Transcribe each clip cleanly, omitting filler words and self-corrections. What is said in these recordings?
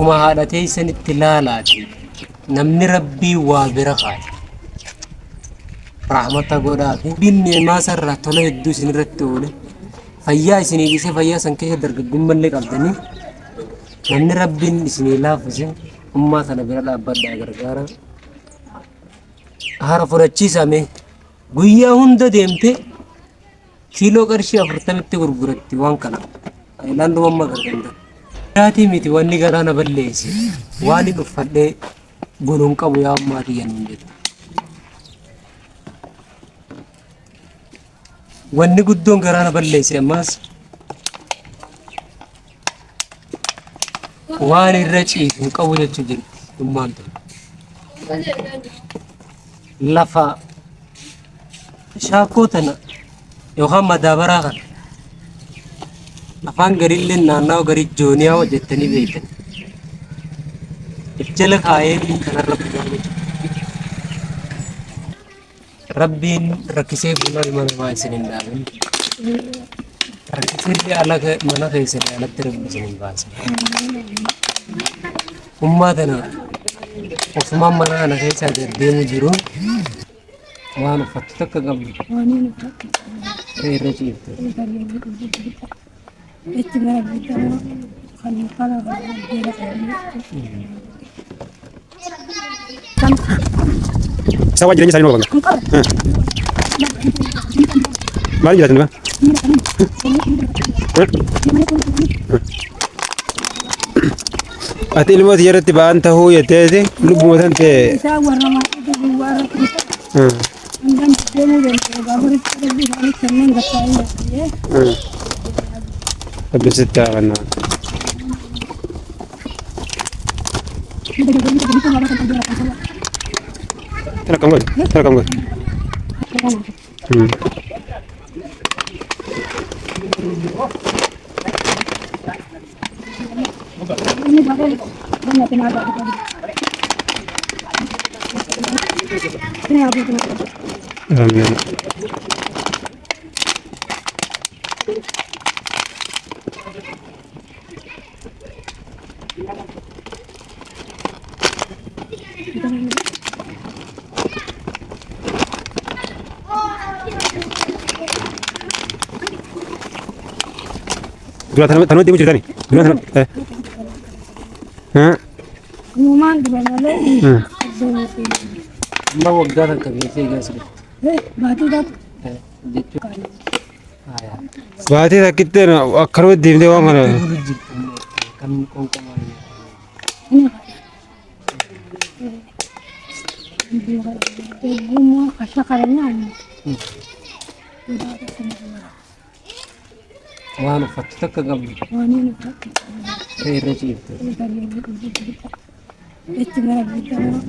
Akkuma haadha teessanitti laalaati namni Rabbii waa bira kaaye rahmata godhaafi. Rabbiin ni'maa isarraa tola hedduu isinirratti oole fayyaa isinii dhiisee fayyaa san keessa dargaggummallee qabdanii namni Rabbiin isinii laaffise ummaa tana bira dhaabbadhaa gargaara. Hara fudhachiisaa mee guyyaa hunda deemtee Kiiloo qarshii afurtamitti gurguratti waan kana. Ayilaanduma amma garganta. Biraatii miti wanni garaa na balleesse. Waan hin uffadhee goluun qabu yaa ummaa tiyya nuun jette. Wanni guddoon garaa na balleesse ammaas waan irra ciisu hin qabu jechuu jirti ummaan tun. Lafa Shaakkoo tana yookaan madaabaraa kana afaan garillee naannawa garii jooniyaa hojjettanii beektan. If jala kaa'ee kanarra bulaa jechuudha. Rabbiin rakkisee bulaa ilma namaa isin hin dhaabin. Rakkisee ala mana keessanii alatti rabbi isin hin baasin. Ummaa tana ofumaan mana kana keessaa gad deemu jiru. Waan uffattu takka qabdu. Waan hin uffadhu. Ta'e irra ciifte. Itti gara guddaa kan kana kan beela kan. Isaan waan jireenya isaanii numa qaban. Maal jiraatan dura? Ati ilmoo tiyya irratti ba'aan tahuu jetteeti lubbuma tan ta'e. Isaan warra maatii duwwaa irratti hangam deemuu danda'u gaafaritti rabbi isaanii kanneen gattaa'ee jiraatee. Rabbi sitti haa kennu. Tana kam godhe? Tana kam godhe? Amiin. Dura tanuma deemu jirtani. Dura tanuma. Eh. Eh. Uumaan dura malee. Amma waggaa takka geessee egaa si dhufte. Baatii takka. Jechuun. Baatii takkitti akkanuma deemtee waan kana. Bulu jirtu kan qonqomaa. Eegummaa ashaqaranii. Waan uffattu takka qabdu. Waan hin uffadhu. Ta'e irra ciifte. Itti gara guddaa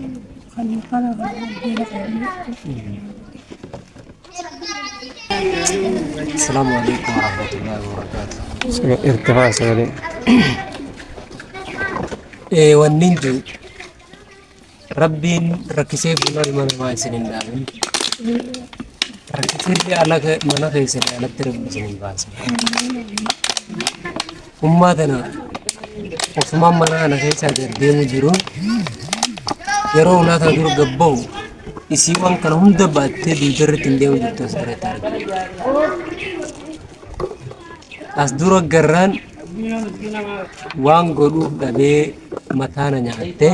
kan kana kan beela kan. Assalamu alaikum warahmatullahi wabarakatuh. Irtifaa sagalee. Wanni hin jiru Rabbiin rakkisee bulaa ilma namaa isin hin dhaabin. Rakkisee ala mana keessanii alatti rabbi isin hin baasin. Ummaa tana ofumaan mana kana keessaa gad deemu jiru yeroo ulaa tana dura gad bahu isii waan kana hunda baattee dugda irratti hin deemu jirtu as duratti argina. As dura garraan waan godhuuf dhabee mataa na nyaattee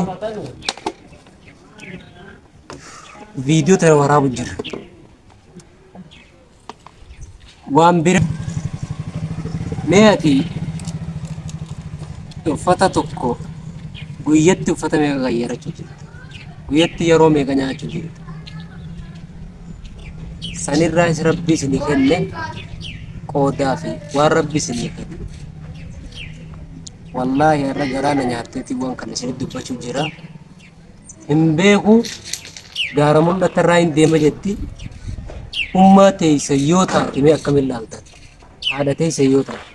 viidiyoo tana waraabu jira. Waan bira mee ati uffata tokko guyyatti uffata meeqa qayyarachuu jirta? Guyyatti yeroo meeqa nyaachuu jirta? Sanirraas rabbi isinii kenne qoodaa fi waan rabbi isinii kenne. Wallaahi har'a garaa na nyaatteeti waan kana isinitti dubbachuu jira. Hin beeku gaara mul'ata irraa hin deema jetti. Ummaa teessa yoo taate mee akkamiin laaltan? Haadha teessa yoo taate.